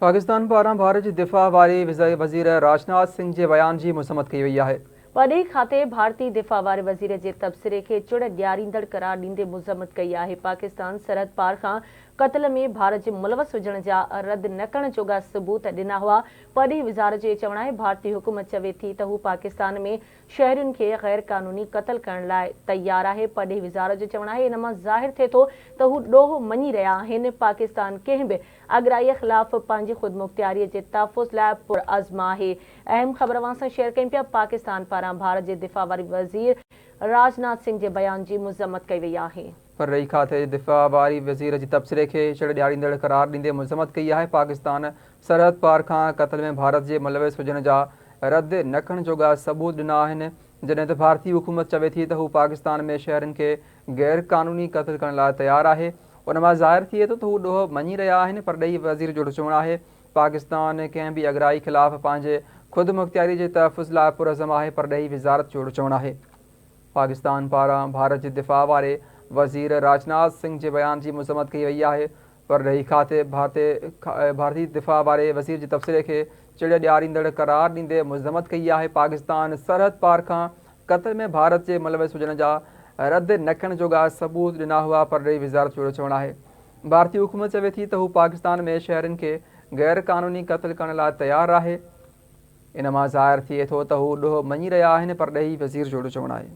پاڪستان پاران ڀارت جي دفاع واري وزير راجناٿ سنگهه جي بيان جي مذمت ڪئي وئي آهي. پرڏيهي کاتي ڀارتي دفاع واري وزير جي تبصري کي چڙ ڏياريندڙ قرار ڏيندي مذمت ڪئي آهي. پاڪستان سرحد پار کان قتل ۾ ڀارت جي ملوث هجڻ جا رد نه ڪرڻ جوڳا ثبوت ڏنا هئا. پرڏيهي وزارت جو چوڻ آهي ڀارتي حڪومت چوي ٿي ته هو پاڪستان ۾ شهرين کي غير قانوني قتل ڪرڻ لاء تيار آهي. پرڏيهي وزارت جو چوڻ آهي ان مان ظاهر ٿئي ٿو ته هو ڏوهه مڃي رهيا آهن، پاڪستان ڪنهن به اڳرائيء خلاف پنهنجي خودمختياريء جي تحفظ لاء پرعزم آهي. اهم خبر اوهان سان شيئر ڪيون پيا، پاڪستان پاران ڀارت جي دفاع واري وزير راجناٿ سنگهه جي بيان جي مذمت ڪئي وئي آهي. پرڏيهي کاتي جي دفاع واري وزير جي تبصري کي چڙ ڏياريندڙ قرار ڏيندي مذمت ڪئي آهي، پاڪستان سرحد پار کان قتل ۾ ڀارت جي ملوث هجڻ جا رد نه ڪرڻ جوڳا ثبوت ڏنا آهن، جڏهن ته ڀارتي حڪومت چوي ٿي ته هو پاڪستان ۾ شهرين کي غير قانوني قتل ڪرڻ لاء تيار آهي، ان مان ظاهر ٿئي ٿو ته هو ڏوهه مڃي رهيا آهن، پرڏيهي وزير جو چوڻ آهي پاڪستان ڪنهن به اڳرائي خلاف پنهنجي خودمختياري جي تحفظ لاء پرعزم آهي، پرڏيهي وزارت جو چوڻ آهي پاڪستان پاران ڀارت جي دفاع واري وزير راجناٿ سنگهه جي بيان جي مذمت ڪئي وئي آهي، پرڏيهي کاتي ڀارتي دفاع واري وزير جي تبصري کي چڙ ڏياريندڙ قرار ڏيندي مذمت ڪئي آهي، پاڪستان سرحد پار کان قتل ۾ ڀارت جي ملوث هجڻ جا رد نه ڪرڻ جوڳا ثبوت ڏنا هئا، پرڏيهي وزارت جو چوڻ آهي ڀارتي حڪومت چوي ٿي ته هو پاڪستان ۾ شهرين کي غير قانوني قتل ڪرڻ لاء تيار آهي، ان مان ظاهر ٿئي ٿو ته هو ڏوهه مڃي رهيا آهن، پرڏيهي وزير جو چوڻ آهي.